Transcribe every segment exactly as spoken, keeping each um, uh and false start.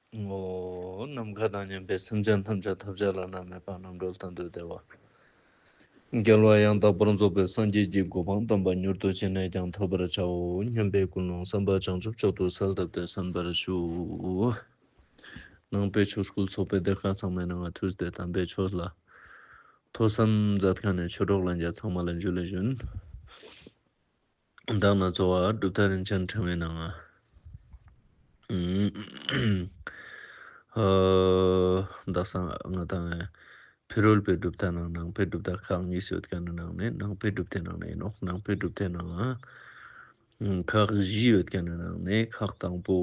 ཨོ། ནམ་མཁའ་དང་མཉམ་པའི་སེམས་ཅན་ཐམས་ཅད་ཐོབ་བྱ་བླ་ན་མེད་པ་རྣམ་གྲོལ་མཐར་ཐུག་བདེ་བ། རྒྱལ་བ་ཡང་དག་པར་རྫོགས་པའི་སངས་རྒྱས་ཀྱི་གོ་འཕང་དམ་པ་མྱུར་དུ་ཅི་ནས་ཀྱང་ཐོབ་པར་བྱའོ་སྙམ་པའི་ཀུན་སློང་བསམ་པ་བྱང་ཆུབ་མཆོག་ཏུ་གསལ་བཏབ་སྟེ་གསན་པར་ཞུ། ནང་པའི་ཆོས་སྐུལ་ཚོགས་པའི་སྡེ་ཁག་ཚང་མའི་ནང་ང་ཐུགས་ཏེ་དམ་པའི་ཆོས་ལ་ཐོས་བསམ་མཛད་མཁན་ནས་ཆོས་གྲོགས་ལྷན་རྒྱས་ཚང་མ་ལ་འཇུ་ལེ་ཞུན། མདང་ནས་འཚོ་བ་གྲུབ་མཐའ་རིན་ཆེན་ཕྲེང་བའི་ནང་ང་། ཨ། ད་སང་ང་དང་ཕྱི་རོལ་པའི་གྲུབ་མཐའ་ནང་ནང་པའི་གྲུབ་མཐའ་ཁག་གཉིས་ཡོད་མཁན་ནི་ནང་ནས་ནང་པའི་གྲུབ་མཐའི་ནང་ནས་ཡིན་ནོག་ནང་པའི་གྲུབ་མཐའི་ནང་ང་ཁག་བཞི་ཡོད་མཁན་ནི་ནང་ནས་ཁག་དང་པོ།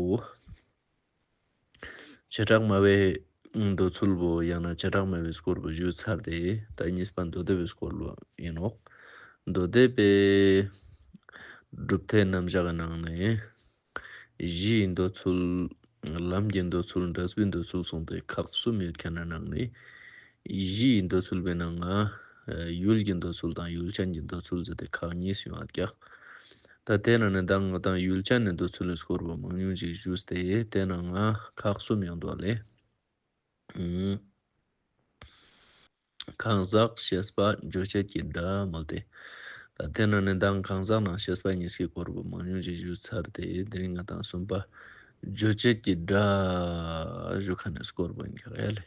བྱེ་བྲག་སྨྲ་བའི་འདོད་ཚུལ་བོ་ཡང་ན་བྱེ་བྲག་སྨྲ་བའི་སྐོར་བོ་ཞུས་ཚར་ཏེ། ད་གཉིས་པ་མདོ་སྡེ་པའི་སྐོར་བོ་ཡིན་ནོག་མདོ་སྡེ་པའི་གྲུབ་མཐའི་རྣམ་གཞག་གི་ནང་ནས་གཞིའི་འདོད་ཚུལ། ལམ་གྱི་འདོད་ཚུལ། འབྲས་བུའི་འདོད་ཚུལ་གསུངས་ཏེ་ཁག་གསུམ་ཡོད་མཁན་ནི་ནང་ནས་གཞིའི་འདོད་ཚུལ་བོའི་ནང་ང་ཡུལ་གྱི་འདོད་ཚུལ་དང་ཡུལ་ཅན་གྱི་འདོད་ཚུལ་ཟེར་ཏེ་ཁག་གཉིས་ཡོང་བ་ཀྱག་ད་དེ་ནང་ནས་ད་ང་དང་ཡུལ་ཅན་ནི་འདོད་ཚུལ་ལ་སྐོར་བ་མང་ཉུང་ཅིག་ཞུས་ཏེ་དེ་ནང་ང་ཁག་གསུམ་ཡོང་འདུག་ལེ། ཨུམ། གང་ཟག་ཤེས་པ་རྗོད་བྱེད་ཀྱི་སྒྲ་མོལ་ཏེ། ད་དེ་ནང་ནས་ད་གང་ཟག་ནང་ཤེས་པ་གཉིས་ཀྱི་སྐོར་བ་མང་ཉུང་ཅིག་ཞུས་ཚར་ཏེ་དེ་རིང་ང་དང་གསུམ་པ་རྗོད་བྱེད་ཀྱི་སྒྲ་ཞུ་མཁན་ནི་སྐོར་བ་ཡིན་ཀྱག་ཡ་ལེ།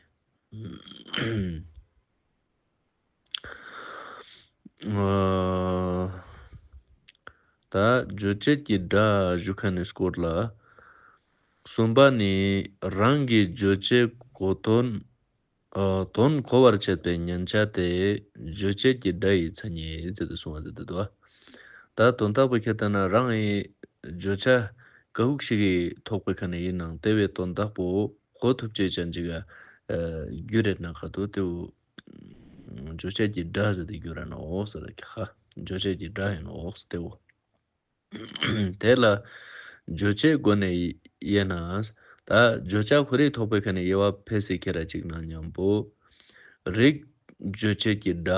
ཨ། ད་རྗོད་བྱེད་ཀྱི་སྒྲ་ཞུ་མཁན་ནི་སྐོར་ལ། གསུམ་པ་ནི་རང་གི་རྗོད་བྱེད་གོ་དོན། ཨ། དོན་གོ་བར་བྱེད་པའི་མཉན་བྱ་དེ་རྗོད་བྱེད་ཀྱི་སྒྲ་ཡི་མཚན་ཉིད་ཟེར་ཏེ་གསུངས་པ་ཟེར་ཏེ་འདུག་ད་དོན་དག་པོ་ཁྱེད་ལྟ་ན་རང་ཡི་བརྗོད་བྱ་ག་ཟུག་ཞིག་གི་ཐོག་པའི་ཁ་ནས་ཡིན་ནའང་དེ་བའི་དོན་དག་པོ་གོ་ཐུབ་ཅེས་ཅན་ཅིག་ག་རྒྱུ་རེད་ན་ག་དོ་དེའུ་རྗོད་བྱེད་ཀྱི་སྒྲ་ཟེར་ཏེ་རྒྱུ་ར་ནོག་ཟེར་ཁ། རྗོད་བྱེད་ཀྱི་སྒྲ་ཡིན་ནོག་ཟེར་ཏེའུ། དེ་ལ་རྗོད་བྱེད་སྒོ་ནས་དབྱེ་ན། ད་བརྗོད་བྱ་ཁོ་རའི་ཐོག་པའི་ཁ་ནས་དབྱེ་བ་ཕལ་སྲིད་ཁྱེད་ར་ཅིག་ན་མཉམ་པོ། རིགས་རྗོད་བྱེད་ཀྱི་སྒྲ།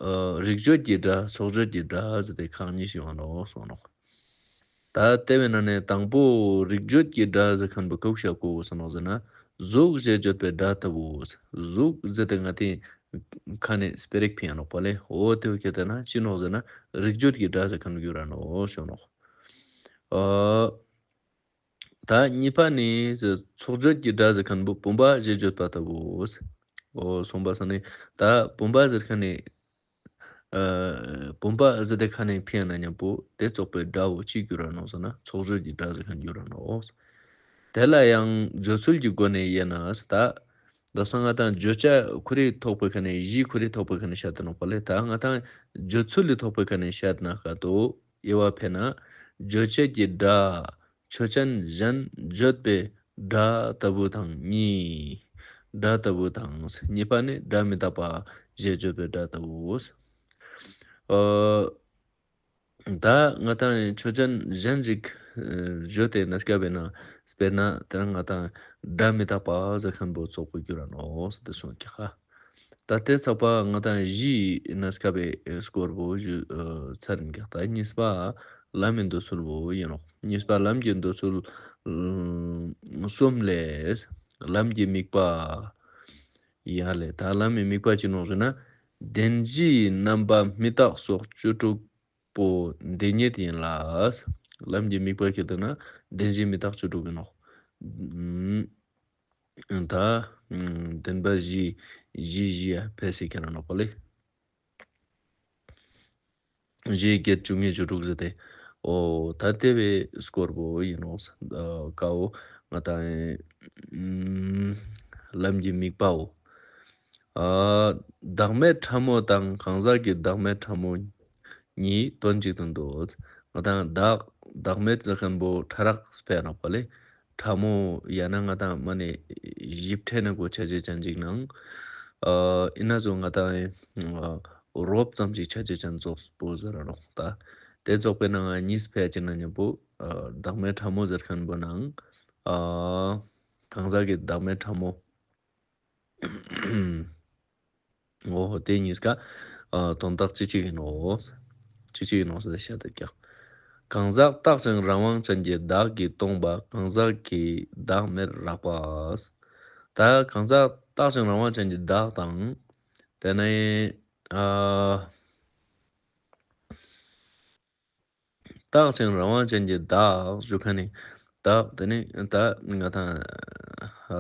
ཨ། རིགས་བརྗོད་ཀྱི་སྒྲ། ཚོགས་བརྗོད་ཀྱི་སྒྲ་ཟེར་ཏེ་ཁག་གཉིས་ཤིག་ཡོང་ནོག་གསུངས་ནོག་ད་དེ་བའི་ནང་ནས་དང་པོ་རིགས་བརྗོད་ཀྱི་སྒྲ་ཟེར་མཁན་པོ་ག་ཟུག་བྱ་གོ་ཟེར་ནོག་ཟེར་ན། གཟུགས་ཞེས་བརྗོད་པའི་སྒྲ་ལྟ་བུ། གཟུགས་ཟེར་ཏེ་ང་དེ་ཁ་ནས་སྤེ་ར་ཕིང་ཡ་ནོག་པ་ལེ། འོ་དེ་བོ་ཁྱེད་ལྟ་ན་ཅི་ནོག་ཟེར་ན་རིགས་བརྗོད་ཀྱི་སྒྲ་ཟེར་མཁན་གྱུར་ར་ནོག་ཞུ་ནོག་ཨ། ད་གཉིས་པ་ནི་ཚོགས་བརྗོད་ཀྱི་སྒྲ་ཟེར་མཁན་པོ་བུམ་པ་ཞེས་བརྗོད་པ་ལྟ་བུ། འོ་གསུངས་པ་ས་ནི་ད་བུམ་པ་ཟེར་མཁན་ནི། ཨ། བུམ་པ་ཟེར་ཏེ་ཁ་ནས་ཕིང་ཡ་ན་མཉམ་པོ་དེ་ཚོགས་པའི་སྒྲ་བོ་ཅི་གྱུར་ར་ནོག་ཟེར་ན་ཚོགས་བརྗོད་ཀྱི་སྒྲ་ཟེར་མཁན་གྱུར་ར་ནོག་དེ་ལ་ཡང་བརྗོད་ཚུལ་གྱི་སྒོ་ནས་དབྱེ་ན་ད། ད་སང་ང་དང་བརྗོད་བྱ་ཁོ་རའི་ཐོག་པའི་ཁ་ནས་གཞི་ཁོ་རའི་ཐོག་པའི་ཁ་ནས་བཤད་དེ་ནོག་པ་ལེ། ད་ང་དང་བརྗོད་ཚུལ་ལི་ཐོག་པའི་ཁ་ནས་བཤད་ན་ག་དོ་དབྱེ་བ་ཕེ་ན། རྗོད་བྱེད་ཀྱི་སྒྲ། ཆོས་ཅན་གཞན་བརྗོད་པའི་སྒྲ་ལྟ་བུ་དང་གཉིས། སྒྲ་ལྟ་བུ་དང་གཉིས་པ་ནི་སྒྲ་མི་རྟག་པ་ཞེས་བརྗོད་པའི་སྒྲ་ལྟ་བུ། ཨ། ད་ང་དང་ཆོས་ཅན་གཞན་ཞིག་བརྗོད་དེ་ན་སྐབས་ན་དཔེར་ན་དེ་ང་དང་སྒྲ་མི་རྟག་པ་ཟེར་མཁན་པོ་ཚོགས་པའི་གྱུར་ར་ནོག་ཟེར་ཏེ་གསུངས་ཀྱག་ད་དེ་ཚགས་པ་ང་དང་གཞི་ན་སྐབས་སྐོར་བོ་ཞུ་ཚར་ཡིན་ཀྱག་ད་གཉིས་པ་ལམ་མི་འདོད་ཚུལ་བོ་ཡིན་ནོག་གཉིས་པ་ལམ་གྱི་འདོད་ཚུལ་གསུམ་ལས་ལམ་གྱི་དམིགས་པ། ཡ་ལེ། ད་ལམ་མི་དམིགས་པ་ཅི་ནོག་ཟེར་ན། བདེན་བཞིའི་རྣམ་པ་མི་རྟག་སོགས་བཅུ་དྲུག་པོ་འདི་ཉིད་ཡིན་ལ། ལམ་གྱི་དམིགས་པ་ཁྱེད་ལྟ་ན་བདེན་བཞི་མི་རྟག་བཅུ་དྲུག་ཡིན་ནོག་ད་བདེན་པ་བཞི་བཞི་བཞི་ཡ་ཕལ་སྲིད་ཁྱེད་ར་ནོག་པ་ལེ། བཞི་བརྒྱད་བཅུ་གཉིས་བཅུ་དྲུག་ཟེར་ཏེ། འོ་ད་དེ་བའི་སྐོར་བོ་ཡིན་ནོག་ཀའོ། ང་དང་ལམ་གྱི་དམིགས་པའོ། ཨ། བདག་མེད་ཕྲ་མོ་དང་གང་ཟག་གི་བདག་མེད་ཕྲ་མོ་གཉིས་དོན་གཅིག་ཏུ་འདོད། ང་དང་བདག་བདག་མེད་ཟེར་མཁན་པོ་ཕྲ་རགས་ཕེ་ནོག་པ་ལེ། ཕྲ་མོ་ཡང་ན་ང་དང་མ་ནས་ཞིབ་ཕྲ་ན་གོ་ཆ་ཆེ་ཅན་ཅིག་ནང་། ཨ། ཨིན་ན་ཚོ་ང་དང་རོབ་ཙམ་ཅིག་ཆ་ཆེ་ཅན་ཙོགས་པོ་ཟེར་ར་ནོག་ད་དེ་ཙོགས་པའི་ནང་གཉིས་ཕེ་ཅིག་ན་མཉམ་པོ། ཨ། བདག་མེད་ཕྲ་མོ་ཟེར་མཁན་པོ་ནང་། ཨ། གང་ཟག་གི་བདག་མེད་ཕྲ་མོ། འོ་དེ་གཉིས་ཀ་ཨ་དོན་དག་ཅི་གཅིག་ཡིན་ནོ། ཅི་གཅིག་ཡིན་ནོ་ཟེར་བཤད་དེ་ཀྱང་། གང་ཟག་རྟག་ཅིང་རང་དབང་ཅན་གྱི་བདག་གིས་སྟོང་པ་གང་ཟག་གི་བདག་མེད་རགས་པ། ད་གང་ཟག་རྟག་ཅིང་རང་དབང་ཅན་གྱི་བདག་དང་། དེ་ནས་ཨ། རྟག་ཅིང་རང་དབང་ཅན་གྱི་བདག་ཞུ་མཁན་ནི། བདག་དེ་ནི་ད་ང་དང་ཨ་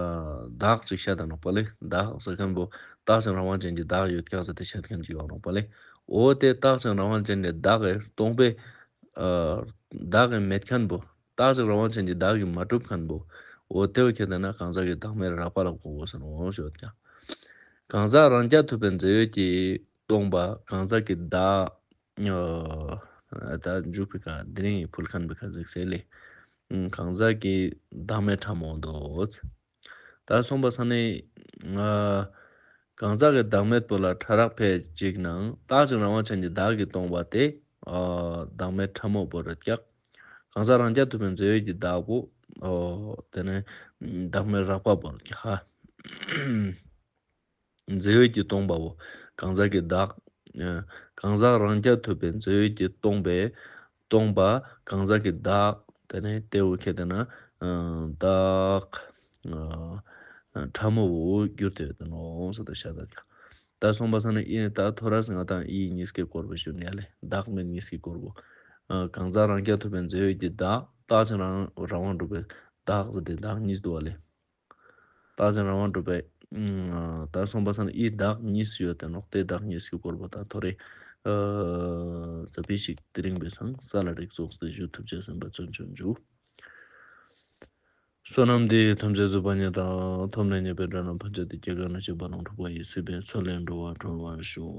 བདག་ཅིག་བཤད་དང་ནོག་པ་ལེ། བདག་ཟེར་མཁན་པོ་རྟག་ཅིང་རང་དབང་ཅན་གྱི་བདག་ཡོད་ཀྱག་ཟེར་ཏེ་བཤད་མཁན་ཅིག་ཡོད་ནོག་པ་ལེ། འོ་དེ་རྟག་ཅིང་རང་དབང་ཅན་གྱི་བདག་གིས་སྟོང་པའི་ཨ་བདག་གི་མེད་མཁན་པོ། རྟག་ཅིང་རང་དབང་ཅན་གྱི་བདག་གིས་མ་གྲུབ་མཁན་པོ། འོ་དེ་བོ་ཁྱེར་ཏེ་ན་གང་ཟག་གི་བདག་མེད་རགས་པ་ལ་གོ་དགོས་ཟེར་ནོག་ཞུ་ཡོད་ཀྱག་གང་ཟག་རང་རྐྱ་ཐུབ་པའི་རྫས་ཡོད་ཀྱིས་སྟོང་པ་གང་ཟག་གི་བདག་ཨ་ད་འཇུག་པའི་ཁ་དེ་རིང་ཕུལ་མཁན་པའི་ཁ་ཟིག་ཟེར་ལེ། ཨུམ། གང་ཟག་གི་བདག་མེད་ཕྲ་མོ་འདོད། ད་གསུངས་པ་ས་ནི་ཨ་གང་ཟག་གི་བདག་མེད་པོ་ལ་ཕྲ་རགས་ཕལ་གཅིག་ནང་རྟག་ཅིང་རང་དབང་ཅན་གྱི་བདག་གིས་སྟོང་པ་དེ་ཨ་བདག་མེད་ཕྲ་མོ་བོར་ཀྱག་གང་ཟག་རང་རྐྱ་ཐུབ་པའི་རྫས་ཡོད་ཀྱི་བདག་པོ། ཨོ། དེ་ནས་བདག་མེད་རགས་པ་བོར་ཀྱག་རྫས་ཡོད་ཀྱིས་སྟོང་པའོ། གང་ཟག་གི་བདག་ཨ་གང་ཟག་རང་རྐྱ་ཐུབ་པའི་རྫས་ཡོད་ཀྱིས་སྟོང་པའི། སྟོང་པ་གང་ཟག་གི་བདག་དེ་ནས་དེ་བོ་ཁྱེར་ཏེ་ན་ཨ་བདག་ཨ་ཕྲ་མོ་བོ་གྱུར་ཏེ་ཡོད་དེ་ནོག་ཟེར་ཏེ་བཤད་ད་ཀྱག་ད་གསུངས་པ་ས་ནི་ཨི་ནི་ད་ཐོ་རས་ང་དང་ཨི་གཉིས་ཀའི་སྐོར་བོ་ཞུ་ནས་ལེ། བདག་མེད་གཉིས་ཀའི་སྐོར་བོ། ཨ་གང་ཟག་རང་རྐྱ་ཐུབ་པའི་རྫས་ཡོད་ཀྱི་བདག་རྟག་ཅིང་རང་རང་དབང་གྲུབ་པའི་བདག་ཟེར་ཏེ་བདག་གཉིས་འདུག་པ་ལེ། རྟག་ཅིང་རང་དབང་གྲུབ་པའི། ཨ་ད་གསུངས་པ་ས་ནི་ཨི་བདག་གཉིས་ཡོད་དེ་ནོག་དེ་བདག་གཉིས་ཀའི་སྐོར་བོ་ད་ཐོ་རེ་ཨ་ཙ་པིག་ཞིག་དེ་རིང་པའི་སང་ས་ལ་རིགས་ཚོགས་ཏེ་ཞུ་ཐུབ་ཅེས་ཟིན་པ་བརྩོན་བྱོན་འཇུག་བསོད་ནམས་འདི་ཡིས་ཐམས་ཅད་གཟིགས་པ་ཉིད་དང་། ཐོབ་ནས་ཉེས་པའི་དགྲ་རྣམས་ཕམ་བྱས་ཏེ། སྐྱེ་རྒ་ན་འཆིའི་རྦ་ཀློང་འཁྲུགས་པ་ཡི། སྲིད་པའི་མཚོ་ལས་འགྲོ་བ་སྒྲོལ་བར་ཤོག